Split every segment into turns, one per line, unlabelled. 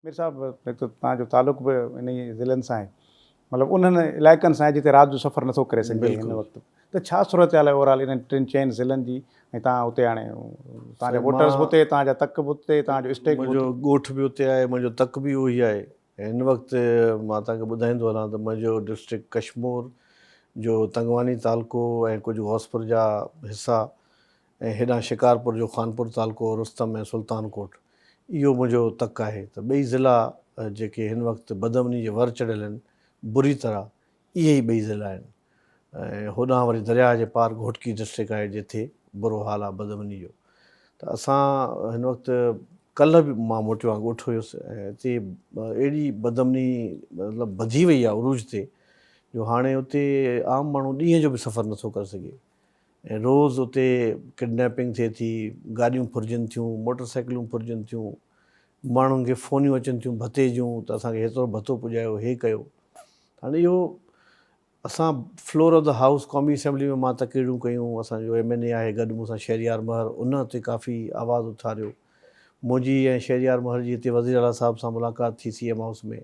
مير صاحب هڪ ته توهان جو تعلق به انهي ضلعن سان آهي مطلب انهن علائقن سان آهي جتي رات جو سفر نٿو ڪري سگهجي هن وقت ته ڇا صورتحال آهي اوور آل انهن ٽن چئن ضلعن جي ۽ توهان اتي هاڻي توهان جا ووٽرز به اتي توهان جا تڪ به اتي توهان جو اسٽيڪ به
منهنجو ڳوٺ به اتي آهي منهنجو تڪ به اهو ئي آهي ۽ هن وقت مان توهان کي ٻڌائيندو هلان ته منهنجو ڊسٽرڪٽ ڪشمور جو تنگواني تعلقو ۽ ڪجهه غوثپور جا حصا ۽ هيڏانهن شڪارپور جو خانپور تعلقو، رستم ۽ سلطان ڪوٽ اهو منهنجو تڪ آهي ته ٻئي ضلعا جيڪي هن وقت بدامني جي ور چڙهيل آهن بري طرح اهي ئي ٻئي ضلعا آهن ۽ هوڏانهن وري درياهه جي پار گهوٽڪي ڊسٽرڪٽ آهي جتي برو حال آهي بدامني جو ته اسان هن وقت ڪلهه به مان موٽيو آهيان ڳوٺ هيس ۽ اتي اهڙي بدامني مطلب وڌي وئي آهي عروج تي جو هاڻي اتي عام ماڻهو ڏينهن جو به سفر نٿو ڪري سگهي ۽ روز اتي ڪڊنيپنگ ٿئي ٿي، گاڏيون ڦرجن ٿيون، موٽر سائيڪلون ڦرجن ٿيون، ماڻهن کي فونيون اچن ٿيون ڀتي جون ته اسان کي هيترو ڀتو پڄايو، هي ڪيو. هاڻي اهو اسان فلور آف the house قومي اسيمبلي ۾ مان تقريرون ڪيون، اسان جو ايم اين اي آهي گڏ مون سان شهريار مهر ان تي ڪافي آواز اٿاريو. منهنجي ۽ شهريار مهر جي هتي وزير اعليٰ صاحب سان ملاقات ٿي سي ايم هائوس ۾،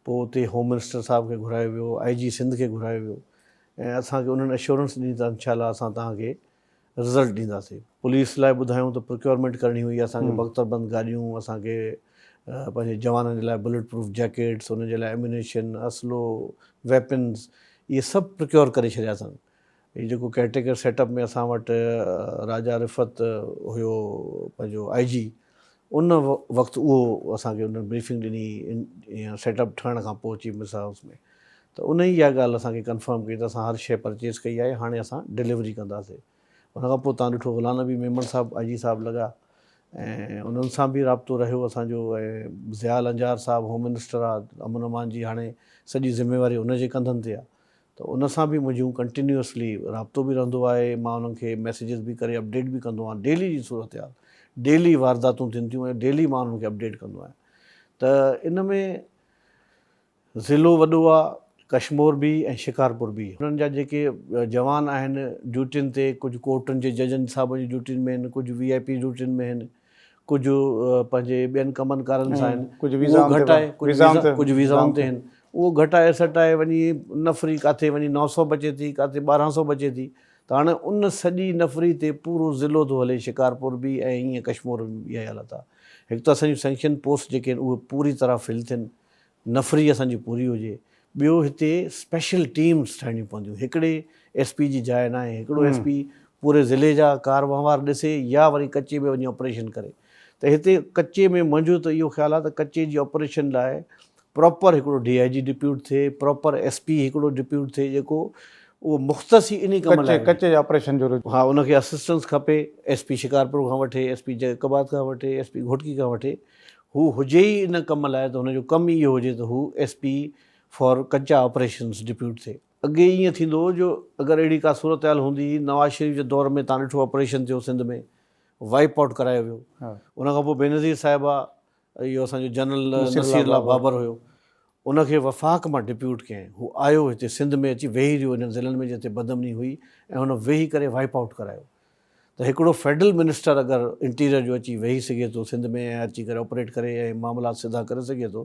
پوء اتي هوم منسٽر صاحب کي گهرايو ويو، آء جي سنڌ کي گهرايو ويو ۽ اسان کي انهن اشورنس ڏني ته انشاء الله اسان توهان کي رزلٽ ڏينداسين. پوليس لاء ٻڌايون ته پروڪيورمينٽ ڪرڻي هئي اسان کي بختر بند گاڏيون، اسان کي پنهنجي جوانن جي لاء بلٽ پروف جيڪيٽس، انهن جي لاء ايميونيشن، اسلحو، ويپنز اهي سڀ پروڪيور ڪري ڇڏيا اسان. هي جيڪو ڪيئر ٽيڪر سيٽ اپ ۾ اسان وٽ راجا رفعت هيو پنهنجو آء جي ان وقت اهو اسان کي انهن بريفنگ ڏني سيٽ اپ ٺهڻ کان پوء چيف منسٽر هائوس ۾ ته ان ئي اها ڳالهه اسان کي ڪنفرم ڪئي ته اسان هر شيء پرچيز ڪئي آهي هاڻي اسان ڊليوري ڪنداسي ان کان پوء تان ڏٺو غلام نبي ميمڻ صاحب آء جي صاحب لڳا ۽ انهن سان به رابطو رهيو اسان جو ۽ ضياء لنجار صاحب هوم منسٽر آ امن امان جي هاڻي سڄي ذميواري ان جي ڪنڌن تي آ ته ان سان به منهنجون ڪنٽينيوسلي رابطو به رهندو آهي مان انهن کي ميسيجز به ڪري اپڊيٽ به ڪندو آهيان ڊيلي جي صورتحال ڊيلي وارداتون ٿين ٿيون ۽ ڊيلي مان انهن کي اپڊيٽ ڪندو آهيان ته ان ۾ ضلعو وڏو آهي ڪشمور به ۽ شڪارپور به انهن جا جيڪي جوان آهن ڊيوٽين تي ڪجهه ڪورٽن جي ججن صاحبن جي ڊيوٽين ۾ آهن ڪجهه وي آء پي ڊيوٽين ۾ آهن ڪجهه پنهنجي ٻين ڪمن ڪارن سان آهن اهو گهٽ آهي ڪجهه ويزائن تي آهن اهو گهٽ آهي سٽ آهي وڃي نفري ڪاٿي وڃي 900 بچي ٿي ڪاٿي 1200 بچي ٿي ته هاڻي ان سڄي نفري تي پورو ضلعو ٿو هلي شڪارپور به ۽ ائين ڪشمور ۾ به اها ئي حالت آهي هڪ ته اسان جون سينڪشن پوسٽ جيڪي آهن اهي پوري طرح فل ٿين نفري اسان جي پوري هجي، ٻيو هتي اسپيشل ٽيمز ٺاهڻيون پونديون، هڪڙي ايس پي جي جاء ناهي، هڪڙو ايس پي پوري ضلعي جا ڪار وهنوار ڏسي يا وري ڪچي ۾ وڃي آپريشن ڪري ته هتي ڪچي ۾ منهنجو ته اهو خيال آهي ته ڪچي جي آپريشن لاء پراپر هڪڙو ڊي I جي ڊپيوٽ ٿئي، پراپر ايس پي هڪڙو ڊپيوٽ ٿئي جيڪو اهو مختص ئي انهي ڪم لاء
ڪچي جي آپريشن جو
ها ان کي اسسٽنس کپي، ايس پي شڪارپور کان وٺي، ايس پي جيڪب آباد کان وٺي، ايس پي گهوٽڪي کان وٺي هو هجي ئي ان ڪم لاء ته هن جو ڪم ئي اهو هجي ته هو ايس پي فار ڪچا آپريشنز ڊپيوٽ ٿئي. اڳي ائين ٿيندو هو جو اگر اهڙي ڪا صورتحال هوندي هئي، نواز شريف جي دور ۾ تان ڏٺو آپريشن ٿيو سنڌ ۾ وائپ آئوٽ ڪرايو ويو. ان کان پوء بينظير صاحبه اهو اسان جو جنرل نصير الله بابر هيو ان کي وفاق مان ڊپيوٽ ڪيائين. هو آيو هتي سنڌ ۾ اچي ويهي رهيو انهن ضلعن ۾ جتي بدامني هئي ۽ هن ويهي ڪري وائپ آئوٽ ڪرايو. ته هڪڙو فيڊرل منسٽر اگر انٽيريئر جو اچي ويهي سگهي ٿو سنڌ ۾ ۽ اچي ڪري آپريٽ ڪري ۽ معاملات سڌا ڪري سگهي ٿو.